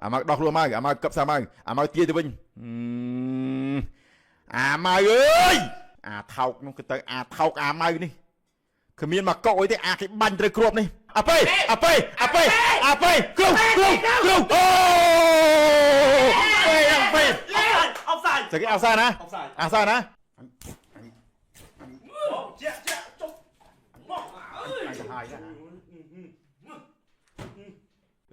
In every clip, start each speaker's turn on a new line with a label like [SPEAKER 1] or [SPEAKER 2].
[SPEAKER 1] អាម៉ៅដោះខ្លួនម៉ៅអាម៉ៅកឹបសាម៉ៅអាម៉ៅទាយទៅវិញអាម៉ៅអើយអាថោកនោះគឺទៅអាថោកអាម៉ៅនេះគ្មានមកកុកអីទេអាគេបាញ់ត្រូវគ្រាប់នេះអាប៉េអាប៉េអាប៉េអាប៉េគ្រូគ្រូគ្រូអូប៉េអាប៉េ
[SPEAKER 2] អបសាយ
[SPEAKER 1] ស្អីគេអោសាណា
[SPEAKER 2] អបសាយ
[SPEAKER 1] អោសាណា
[SPEAKER 2] ជាក់ជាក់ចុះមកអើយ
[SPEAKER 1] អញទៅហើយណា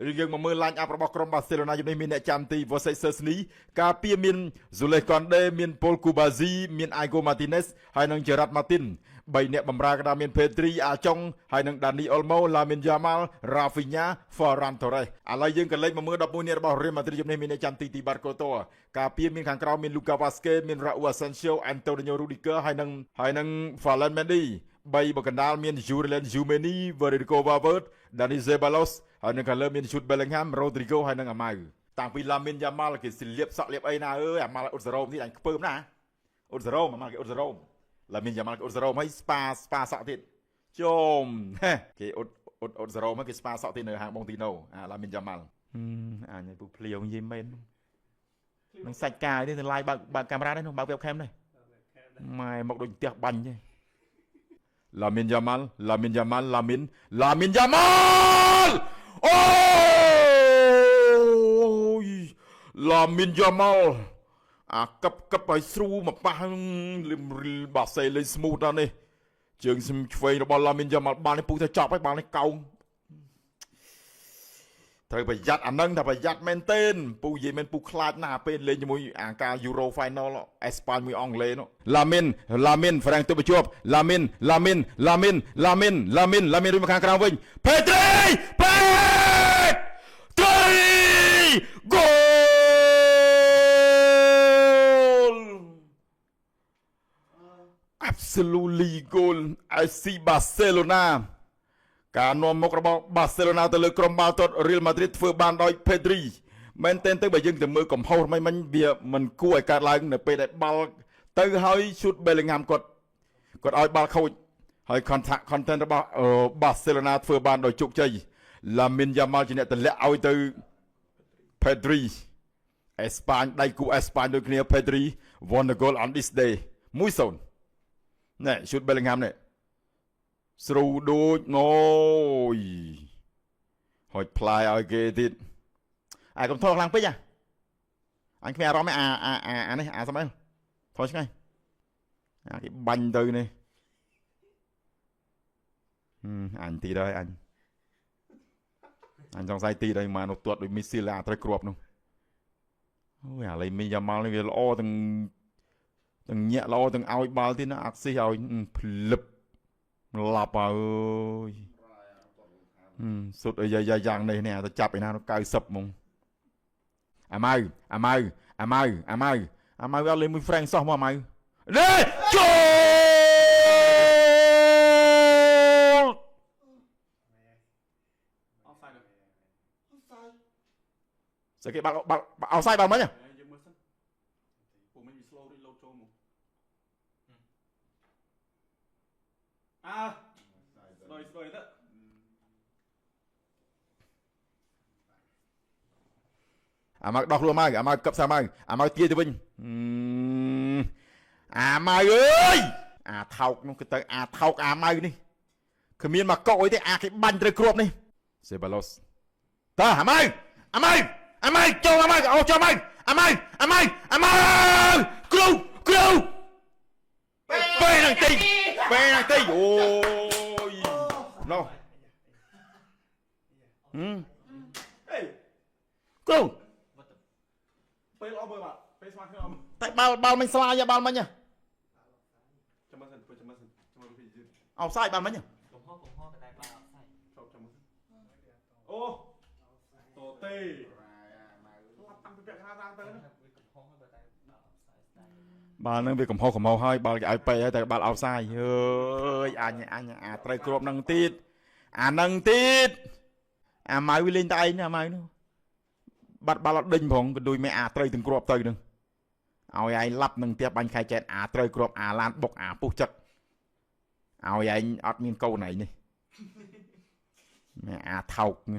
[SPEAKER 1] ឬយើងមកមើល line up របស់ក្រុមបាសេឡូណាយប់នេះមានអ្នកចាំទី Vosek Sesni ការពារមាន Zules Konde មាន Paul Kubazi មាន Aigo Martinez ហើយនិង Gerard Martin បីអ្នកបម្រើកណ្ដាលមាន Pedri អាចុងហើយនិង Dani Olmo Lamine Yamal Rafinha Ferran Torres ឥឡូវយើងក៏លេខមកមើល11នាក់របស់ Real Madrid យប់នេះមានអ្នកចាំទីទីបាត់កូតូការពារមានខាងក្រោមមាន Luka Vasquez មាន Raul Asensio Antonio Rudiger ហើយនិង Ferland Mendy បីបកណ្ដាលមាន Julian Jumeni Federico Valverde Dani Ceballos ហើយនៅខាងលើមាន Jude Bellingham Rodrigo ហើយនិងអាម៉ៅតាំងពី Lamine Yamal គេសលៀបសក់លៀបអីណាអើយអាម៉ាល់អ៊ុតសារ៉ូមនេះអញខ្ពើមណាអ៊ុតសារ៉ូមអាម៉ាល់គេអ៊ុតសារ៉ូម Lamine Yamal គេអ៊ុតសារ៉ូមហើយស្ប៉ាស្ប៉ាសក់ទៀតជុំហេគេអ៊ុតអ៊ុតអ៊ុតសារ៉ូមហើយគេស្ប៉ាសក់ទៀតនៅហាងបងទីណូអា Lamine Yamal អញឲ្យពូភ្លាវនិយាយមែននឹងសាច់កាយទេទៅ live បើកបើកកាមេរ៉ាទេនោះបើក webcam ទេម៉ែមកដូចផ្ទះបាញ់ទេ Lamine Yamal Lamine Yamal Lamine Lamine Yamal អូយ Lamine Yamal អាកឹបកឹបឲ្យស្រូមកប៉ះលឹមបាសេលេង smooth ដល់នេះជើងស្មឆ្វេងរបស់ Lamine Yamal បាល់នេះពុះទៅចប់ហើយបាល់នេះកោងត្រូវប្រយ័ត្នអានឹងថាប្រយ័ត្នមែនទែនពូនិយាយមែនពូខ្លាចណាស់ពេលលេងជាមួយអាការ Euro Final អេស្ប៉ាញមួយអង់គ្លេសនោះ Lamine Lamine ហ្វ្រាំងទៅបញ្ជាប់ Lamine Lamine Lamine Lamine Lamine Lamine រួចមកខាងក្រៅវិញ Pedri Pedri ゴー Absolutely goal FC Barcelona ការនាំមុខរបស់បាសេឡូណាទៅលើក្រុមបាល់ទាត់ Real Madrid ធ្វើបានដោយ Pedri មែនទែនទៅបើយើងទៅមើលកំហុសមិនមិញវាមិនគួរឲ្យកើតឡើងនៅពេលដែលបាល់ទៅហើយ shoot Bellingham គាត់គាត់ឲ្យបាល់ខូចហើយ contact content របស់បាសេឡូណាធ្វើបានដោយជោគជ័យ Lamine Yamal ជាអ្នកទម្លាក់ឲ្យទៅ Pedri អេស្ប៉ាញដៃគូអេស្ប៉ាញដូចគ្នា Pedri won the goal on this day 1-0ណែ shoot Bellingham នេះស្រូដូចណយហុចផ្លាយឲ្យគេទៀតអាយកុំថោខ្លាំងពេកអាអញគ្មានអារម្មណ៍ទេអាអាអាអានេះអាស្អីថយឆ្ងាយអាគេបាញ់ទៅនេះហឹមអញទីដែរអញអញចង់ស្អីទីដែរមកនោះទាត់ដូចមីស៊ីលអាត្រូវគ្រាប់នោះអូយអាឡៃមីយ៉ាម៉ាល់នេះវាល្អទាំងទាំងញាក់ល្អទាំងឲ្យបាល់ទៀតណាអាក់ស៊ីឲ្យភ្លឹបឡាប់អើយសុទ្ធអីយ៉ាយ៉ាងនេះនេះទៅចាប់ឯណានោះ90ហ្មងអាម៉ៅអាម៉ៅអាម៉ៅអាម៉ៅអាម៉ៅអត់លេងមួយហ្វ្រេងសោះមកអាម៉ៅនេះចូល
[SPEAKER 2] អបសាយទៅ
[SPEAKER 1] ស្អីគេបាល់បាល់អោសាយបាល់មិញ
[SPEAKER 2] យើងមើលសិនពួកមិញវា slow reload ចូលមកអើស្ដុយស្ដុយទៅ
[SPEAKER 1] អាម៉ៅដោះខ្លួនម៉ៅអាម៉ៅកឹបសាម៉ៅអាម៉ៅទាយទៅវិញអាម៉ៅអើយអាថោកនោះគឺទៅអាថោកអាម៉ៅនេះគ្មានមកកុកអីទេអាគេបាញ់ត្រូវគ្រាប់នេះសេបាឡូសតើអាម៉ៅអាម៉ៅអាម៉ៅចូលអាម៉ៅអូចូលអាម៉ៅអាម៉ៅអាម៉ៅអាម៉ៅគ្រូគ្រូពេលហ្នឹងទីពេលហ្នឹងទីអូយណោះហឹម
[SPEAKER 2] អេ
[SPEAKER 1] គ្រូ
[SPEAKER 2] ពេលអបមើលបាទពេលស្មាតគ្នាអម
[SPEAKER 1] តែបាល់បាល់មិញស្លាយបាល់មិញ
[SPEAKER 2] ចាំមើលសិនចាំមើលសិនចាំមើលពីយឺត
[SPEAKER 1] អោសាយបាល់មិញ
[SPEAKER 3] កំហុសកំហុសតែបាល់អត់ស្អី
[SPEAKER 2] ចូលចាំមើលសិនអូតទេឡាប់តាំងពីពាក់កណ្ដាលទៅណា
[SPEAKER 3] វាកំហុសហើយបើតែបាល់អត់ស្អីស្ដាយ
[SPEAKER 1] បាល់ហ្នឹងវាកំហុសកំហុសហើយបាល់គេឲ្យពេហើយតែបាល់អោសាយអើយអញអញអាត្រូវគ្រាប់ហ្នឹងទៀតអាហ្នឹងទៀតអាម៉ៅវាលេងតែឯងណាអាម៉ៅនោះបាត់បាល់អត់ដេញផងក៏ដូចមេអាត្រូវទាំងគ្រាប់ទៅហ្នឹងឲ្យឯងឡាប់នឹងផ្ទះបាញ់ខែចែកអាត្រូវគ្រាប់អាឡានបុកអាពុះចឹកឲ្យឯងអត់មានកូនឯងនេះមេអាថោកឯង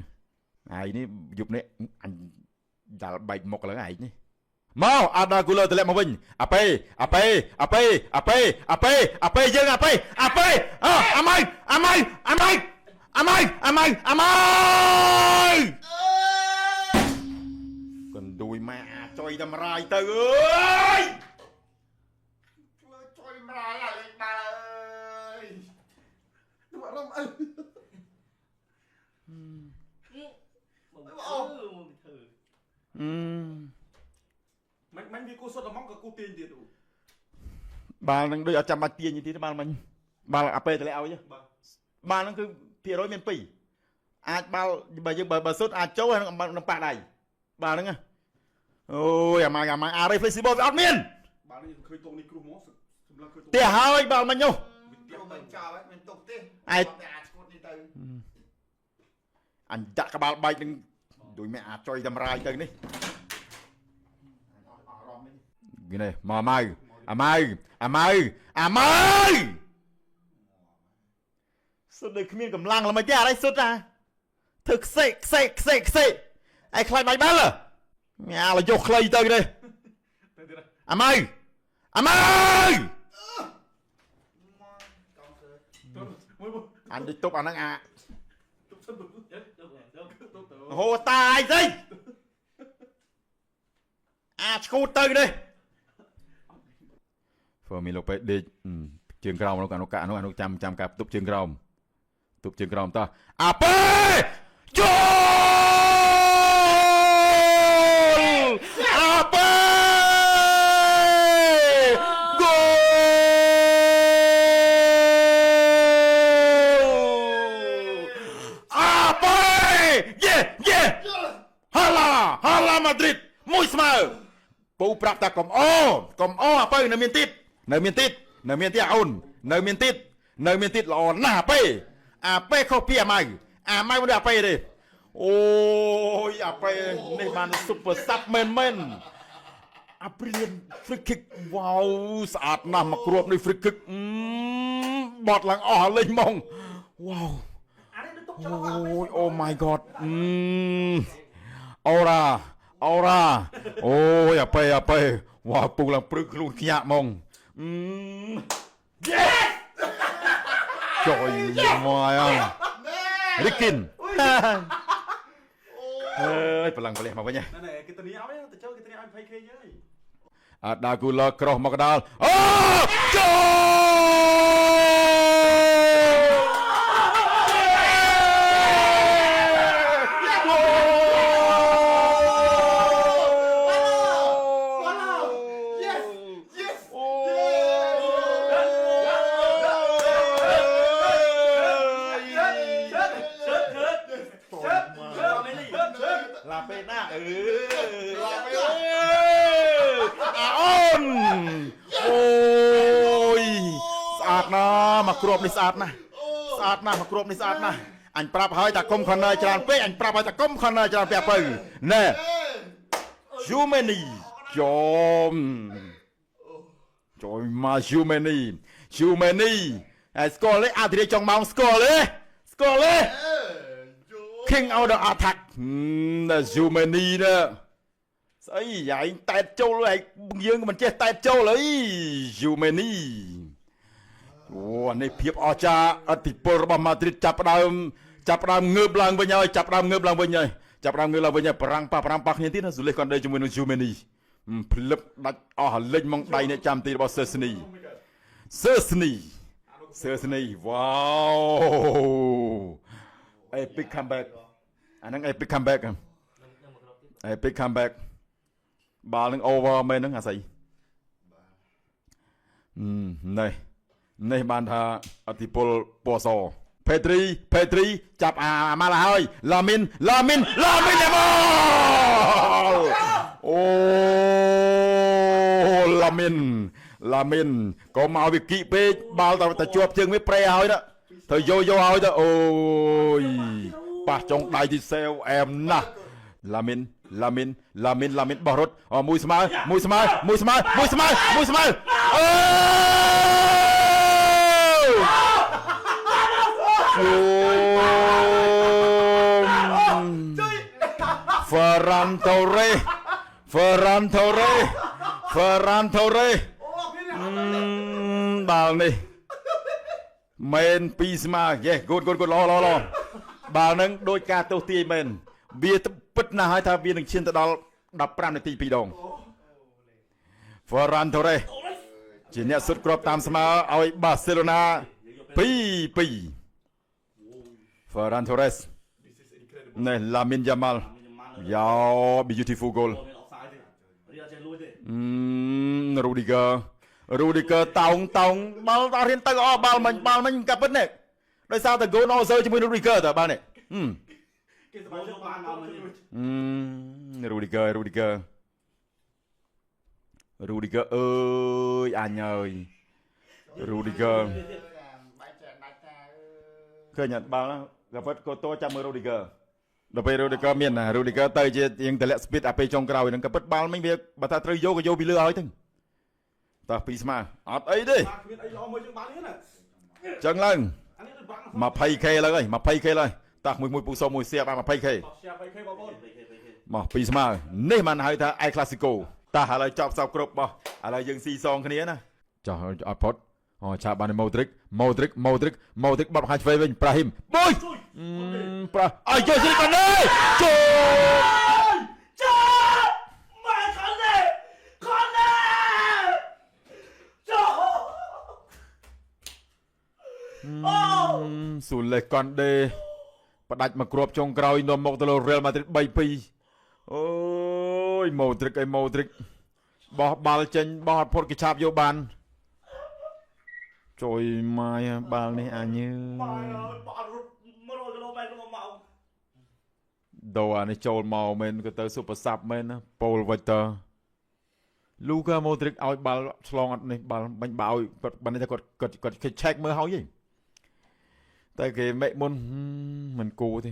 [SPEAKER 1] នេះយប់នេះអញ ដាល់បែកមុខឡើងឯងនេះមកអាដាគូលឺតម្លាក់មកវិញអាប៉េអាប៉េអាប៉េអាប៉េអាប៉េអាប៉េយើងអាប៉េអាប៉េអើអាម៉ៃអាម៉ៃអាម៉ៃអាម៉ៃអាម៉ៃអាម៉ៃកណ្ដួយម៉ែអាចុយតែម្រាយទៅអើយ
[SPEAKER 4] ធ្វើចុយម្រាយអាលេងបាល់អើយទុកអារម្មណ៍អើ
[SPEAKER 3] មកអឺមកធ្វើ
[SPEAKER 1] អឺ
[SPEAKER 2] មិនមិនវាគូសុទ្ធតែមកក៏គូទាញទៀតអូ
[SPEAKER 1] បាល់នឹងដូចអត់ចាំបាច់ទាញទេបាល់មិញបាល់អាប៉េតម្លាក់ឲ្យ
[SPEAKER 2] បាទ
[SPEAKER 1] បាល់ហ្នឹងគឺភាគរយមាន2អាចបាល់បើយើងបើសុទ្ធអាចចូលហើយនឹងប៉ះដៃបាល់ហ្នឹងអូយអាម៉ាអាម៉ាអារ៉េ flexible វាអត់មាន
[SPEAKER 2] បាទនេះឃើញតងនេះគ្រោះមកសម្លឹងឃើញតង
[SPEAKER 1] ទេហើយបាល់មិញនោះ
[SPEAKER 2] វា
[SPEAKER 4] ទុកមិនចោលហើយមិនទុកទេ
[SPEAKER 1] ឯ
[SPEAKER 4] តែអាចឈួតនេះទៅ
[SPEAKER 1] អញដាក់ក្បាលបែកនឹងដូចម៉ែអាចុយតម្រាយទៅនេះ
[SPEAKER 4] អស់អារម្មណ៍នេះ
[SPEAKER 1] នេះមកម៉ៅអាម៉ៅអាម៉ៅអាម៉ៅសុទ្ធដូចគ្មានកម្លាំងល្មិចទេអរិយសុទ្ធណាធ្វើខ្សេខ្សេខ្សេខ្សេឯខ្លាចបាច់បាល់ញ៉ាលយកខ្លីទៅនេះ
[SPEAKER 2] ទៅទៀត
[SPEAKER 1] អាម៉ៅអាម៉ៅ
[SPEAKER 4] មកកង់គឺ
[SPEAKER 2] ទៅមួយមួយ
[SPEAKER 1] អញដូចទប់អាហ្នឹងអា
[SPEAKER 2] ទុកសិនទុក
[SPEAKER 3] ទៅទៅ
[SPEAKER 2] ទុកទៅ
[SPEAKER 1] ហូតាយស្អីអាឈូតទៅនេះហ្វឺមីឡូពេដេកជើងក្រោមនោះអានោះកានោះអានោះចាំចាំការទប់ជើងក្រោមទប់ជើងក្រោមតោះអាប៉េចូលអាប៉េហ្គោលអាប៉េយេយេហាឡាហាឡាម៉ាឌ្រីតមួយស្មើពូប្រាប់ថាកុំអូកុំអូអាប៉េនៅមានទៀតនៅមានទៀតនៅមានទៀតអូននៅមានទៀតនៅមានទៀតល្អណាស់អាប៉េអាប៉េខុសពីអាម៉ៅអាម៉ៅមិនដូចអាប៉េទេអូយអាប៉េនេះបាន super sub មែនមែនអាព្រៀន free kick វ៉ាវស្អាតណាស់មកគ្រាប់នេះ free kick អឺបត់ឡើងអស់លេងហ្មងវ៉ាវ
[SPEAKER 2] អានេះទុកចោល
[SPEAKER 1] អូយ Oh my god អឺអូរ៉ាអូរ៉ាអូយអាប៉េអាប៉េវ៉ាពុកឡើងព្រឹកខ្លួនខ្ញាក់ហ្មងអឺ Yes ចុយមកអងរីគិនហើយប្រឡងប្រលះមកវិញ
[SPEAKER 2] ណែណែគេធានាឲ្យទៅចូលគេធានាឲ្យ 20k យើយ
[SPEAKER 1] អាដាគូឡាក្រោះមកកដាលអូចូល
[SPEAKER 4] Yes Yes
[SPEAKER 1] ឡាពេណាអឺឡាពេអាអូនអូយស្អាតណាស់មកគ្រាប់នេះស្អាតណាស់ស្អាតណាស់មកគ្រាប់នេះស្អាតណាស់អញប្រាប់ហើយតាគុំ corner ច្រើនពេកអញប្រាប់ហើយតាគុំ corner ច្រើនពេកពៅណែ Humani ចំចូលមក Humani Humani ហើយស្គាល់ទេអធិរាជចុងម៉ោងស្គាល់ទេស្គាល់ទេ King of the attack ណែ Humani ណែស្អីឯងតែតចូលឯងយើងមិនចេះតែតចូលអី Humani អូអានេះភាពអស្ចារ្យអធិពលរបស់ម៉ាឌ្រីតចាប់ផ្ដើមចាប់ផ្ដើមងើបឡើងវិញហើយចាប់ផ្ដើមងើបឡើងវិញហើយចាប់ផ្ដើមងើបឡើងវិញហើយបារាំងប៉ះបារាំងប៉ះគ្នាទៀតណាស៊ូលេសកនដេជាមួយនឹង Humani ភ្លឹបដាច់អស់លេញមកដៃអ្នកចាំទីរបស់សឺស្នីសឺស្នីសឺស្នីវ៉ាវ epic comeback អាហ្នឹង epic comeback
[SPEAKER 3] នឹងនឹងមកគ្រាប់ទៀត
[SPEAKER 1] epic comeback បាល់នឹង over មែនហ្នឹងអាស័យអឺនេះនេះបានថាអធិពលពណ៌សភេទ្រីភេទ្រីចាប់អាអាម៉ាឡាហើយឡាមីនឡាមីនឡាមីនយ៉ាម៉ាល់អូឡាមីនឡាមីនកុំឲ្យវាគីពេកបាល់តែតែជាប់ជើងវាប្រែហើយណាត្រូវយកយកហើយទៅអូយប៉ះចុងដៃទីសេវអែមណាស់ ឡាមីនឡាមីនឡាមីនឡាមីនបោះរត់អមួយស្មើមួយស្មើមួយស្មើមួយស្មើមួយស្មើអឺជុំ Ferran Torres Ferran Torres Ferran Torres
[SPEAKER 2] អូអភិនេះ
[SPEAKER 1] បាល់នេះមែនពីរស្មើយេ good good good ល្អល្អល្អបាល់ហ្នឹងដោយការទោសទាយមែនវាពិតណាស់ហើយថាវានឹងឈានទៅដល់15នាទីពីរដង Ferran Torres ជាអ្នកសុទ្ធគ្រាប់តាមស្មើឲ្យបាសេឡូណា2-2 Ferran Torres
[SPEAKER 2] This is incredible.
[SPEAKER 1] នេះ Lamine Yamal
[SPEAKER 3] មានម៉ាល់
[SPEAKER 1] យ៉ា beautiful goal.
[SPEAKER 3] មានអហ្វសាយទេរៀនអត់ចេះលួចទេ
[SPEAKER 1] រូឌីហ្គើរូឌីហ្គើតោងតោងបាល់ដល់រៀនទៅអស់បាល់មិញបាល់មិញកាប់ពិតនេះដោយសារតែ goal អសើជាមួយរូឌីហ្គើតើបាល់នេះហឹម
[SPEAKER 2] គេសប្បាយចិត្តបានមកវិញ
[SPEAKER 1] អឺរូឌីហ្គើរូឌីហ្គើរូឌីហ្គើអើយអញអើយរូឌីហ្គើ
[SPEAKER 4] បែកចេះដាច់តាអើយ
[SPEAKER 1] ឃើញអត់បាល់កាពិតក៏តចាំមើលរូឌីហ្គើដល់ពេលរូឌីហ្គើមានណារូឌីហ្គើទៅជារៀងតម្លាក់ speed អាពេលចុងក្រោយហ្នឹងកាពិតបាល់មិញវាបើថាត្រូវយកក៏យកពីលើឲ្យទៅតោះពីរស្មើអត់អីទេ
[SPEAKER 2] បាទគ្មានអីល្អមួយជាងបាល់នេះណា
[SPEAKER 1] ចឹងឡើង
[SPEAKER 2] អានេះដូចបាំង
[SPEAKER 1] 20K ឡើងហើយ 20K ឡើងតោះមួយមួយពូសុំមួយសៀបបាន 20K
[SPEAKER 2] អស់ share 3K បងប្អូន
[SPEAKER 1] មកពីរស្មើនេះបានហៅថាអេក្លាស៊ីកូតោះឥឡូវចប់សពគ្រប់បោះឥឡូវយើងស៊ីសងគ្នាណាចោះអត់ផុតអូឆាបបានម៉ូទ្រិកម៉ូទ្រិកម៉ូទ្រិកម៉ូទ្រិកបាត់ខាងឆ្វេងវិញប្រាហ៊ីមបុយប្រាអាយយកស៊ីកណេចូល
[SPEAKER 3] ចាម៉ែខនទេខនទេចូលអូ
[SPEAKER 1] ស៊ូលេកុនដេផ្ដាច់មកគ្រាប់ចុងក្រោយនាំមកទៅលើ Real Madrid 3-2អូយម៉ូទ្រិកអីម៉ូទ្រិកបោះបាល់ចេញបោះអត់ផុតគេឆាបយកបានជួយម៉ាយបាល់នេះអញើ
[SPEAKER 3] ម៉ែអើយបាល់រត់100គីឡូម៉ែត្រមកមក
[SPEAKER 1] ដូអានេះចូលមកមែនក៏ទៅ Super Sub មែនណា Paul Victor លូកាម៉ូទ្រិកឲ្យបាល់ឆ្លងអត់នេះបាល់បាញ់បើឲ្យគាត់បានន័យថាគាត់គាត់គាត់គេ check មើលហើយហីតែគេមេមុនមិនគូទេ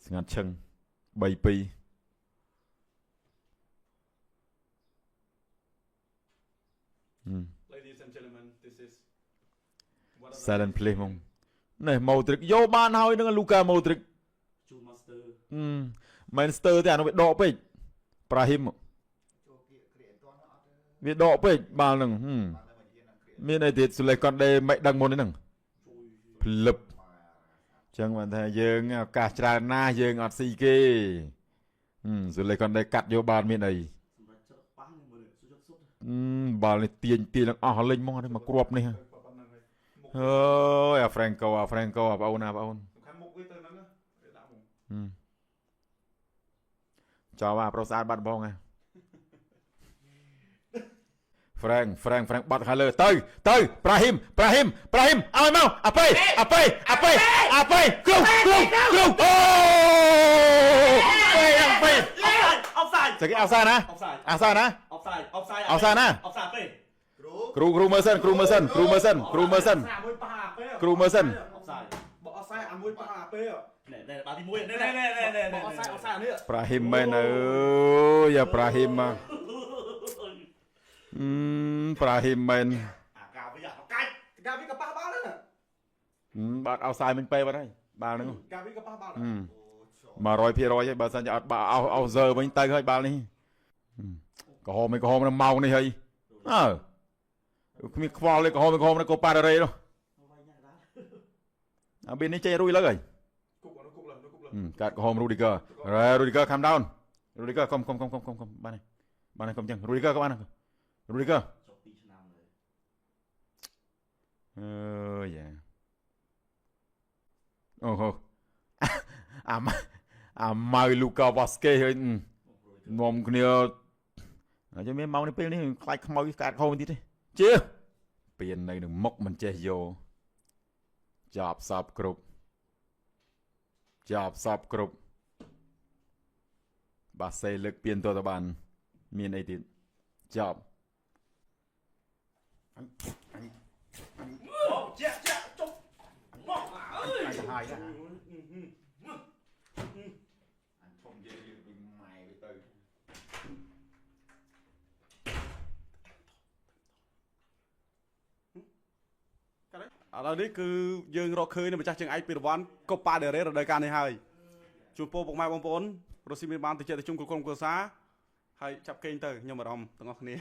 [SPEAKER 1] ស្ងាត់ឈឹង3-2ហឹម
[SPEAKER 2] Ladies and gentlemen, this is one of the
[SPEAKER 1] Silent play ហ្មងនេះម៉ូទ្រិកយកបានហើយនឹងលូកាម៉ូទ្រិក
[SPEAKER 3] ជូន master
[SPEAKER 1] មែនស្ទើទេអានោះវាដកពេកប្រាហ៊ីម
[SPEAKER 4] ចូលគៀកគ្រាអត់ទាន់អត់ទេ
[SPEAKER 1] វាដកពេកបាល់ហ្នឹងហឹម
[SPEAKER 4] បានតែមកយាននឹងគ្រា
[SPEAKER 1] មានអីទៀតស៊ូលេកុនដេមិនដឹងមុននេះហ្នឹងផ្លឹបចឹងបានថាយើងឱកាសច្រើនណាស់យើងអត់ស៊ីគេហឹមស៊ូលេកុនដេកាត់យកបានមានអី
[SPEAKER 3] សម្រាប់ចិត្តប៉ះនេះមើលសុទ្ធសុទ្ធ
[SPEAKER 1] ហឹមបាល់នេះទាញទាញឡើងអស់លេងហ្មងនេះមកគ្រាប់នេះ
[SPEAKER 2] ប៉ុណ្ណឹងហើយមុខ
[SPEAKER 1] អើយអាហ្វ្រេងកូអាហ្វ្រេងកូអាប្អូនអាប្អូន
[SPEAKER 2] សំខាន់មុខវាទៅហ្នឹងណាវាដាក់មក
[SPEAKER 1] ហឹមចោលអាប្រុសស្អាតបាត់បងហ่ะហ្វ្រេងហ្វ្រេងហ្វ្រេងបាត់ខាងលើទៅទៅប្រាហ៊ីមប្រាហ៊ីមប្រាហ៊ីមឲ្យមកអាប៉េអាប៉េអាប៉េអាប៉េគ្រូគ្រូគ្រូអូប៉េអាប៉េ
[SPEAKER 3] អហ្វសាយ
[SPEAKER 1] ស្អីគេអោសាណា
[SPEAKER 3] អហ្វសាយ
[SPEAKER 1] អោសាណា
[SPEAKER 3] អហ្វសាយអហ្វសាយ
[SPEAKER 1] អោសាណា
[SPEAKER 3] អហ្វសាយពេ
[SPEAKER 4] គ្រូ
[SPEAKER 1] គ្រូគ្រូមើលសិនគ្រូមើលសិនគ្រូមើលសិនគ្រូមើលសិន
[SPEAKER 2] អាមួយប៉ះអាពេល
[SPEAKER 1] គ្រូមើលសិន
[SPEAKER 3] អហ្វសាយ
[SPEAKER 2] បើអត់ខ្សែអាមួយប៉ះអាពេល
[SPEAKER 3] ណែណែបាល់ទី1ណែណែណែណែណែ
[SPEAKER 2] បើអត់ខ្សែអត់ខ្សែអានេះ
[SPEAKER 1] ប្រាហ៊ីមមែនអើយអាប្រាហ៊ីមមកអឺប្រាហ៊ីមមែន
[SPEAKER 3] អាកាវាអាកាច់
[SPEAKER 2] កាវីក៏ប៉ះបាល់ដែរណា
[SPEAKER 1] បាត់អោសាយមិញពេបាត់ហើយបាល់ហ្នឹង
[SPEAKER 2] កាវីក៏ប៉ះបាល់
[SPEAKER 1] ហឹម
[SPEAKER 4] អូច
[SPEAKER 1] 100%ហើយបើសិនជាអត់បាក់អោអោសើវិញទៅហើយបាល់នេះក្រហមឯក្រហមនៅម៉ោងនេះហើយអើគ្មានខ្វល់ទេក្រហមក្រហមនៅកូប៉ារ៉េនោះអាប៊ីនេះចេះរួយលើហើយ
[SPEAKER 2] គប់អត់គប់លើគប់លើ
[SPEAKER 1] កាត់ក្រហមរូឌីហ្គើរ៉េរូឌីហ្គើ calm down រូឌីហ្គើកុំកុំកុំកុំកុំកុំបានហើយបានហើយកុំចឹងរូឌីហ្គើក៏បានរូឌីហ្គើ
[SPEAKER 3] ចុះ2ឆ្នាំเลย
[SPEAKER 1] អើយយ៉ាអូហូអាម៉ាអាម៉ៅលូកាវ៉ាស្កេហើយនាំគ្នាអញ្ចឹងមានម៉ោងនេះពេលនេះខ្លាចខ្មៅកាត់ខោទៀតទេជឿពៀននៅនឹងមុខមិនចេះយកចប់សពគ្រប់ចប់សពគ្រប់បាសេលើកពៀនតទៅបានមានអីទៀតចប់
[SPEAKER 3] មកជាក់ជាក់ចុះមកអើយ
[SPEAKER 1] អញទៅហើយណាអញធំនិយាយរឿងពីម៉ែវាទៅ
[SPEAKER 2] ឥឡូវនេះគឺយើងរកឃើញនៅម្ចាស់ជើងឯកពីរង្វាន់កូប៉ាដេរ៉េរដូវកាលនេះហើយជូនពរពុកម៉ែបងប្អូនរស់ស៊ីមានបានតិចតិចជុំគ្រប់ក្រុមគ្រួសារហើយចាប់គេងទៅខ្ញុំអារម្មណ៍ទាំងអស់គ្នា។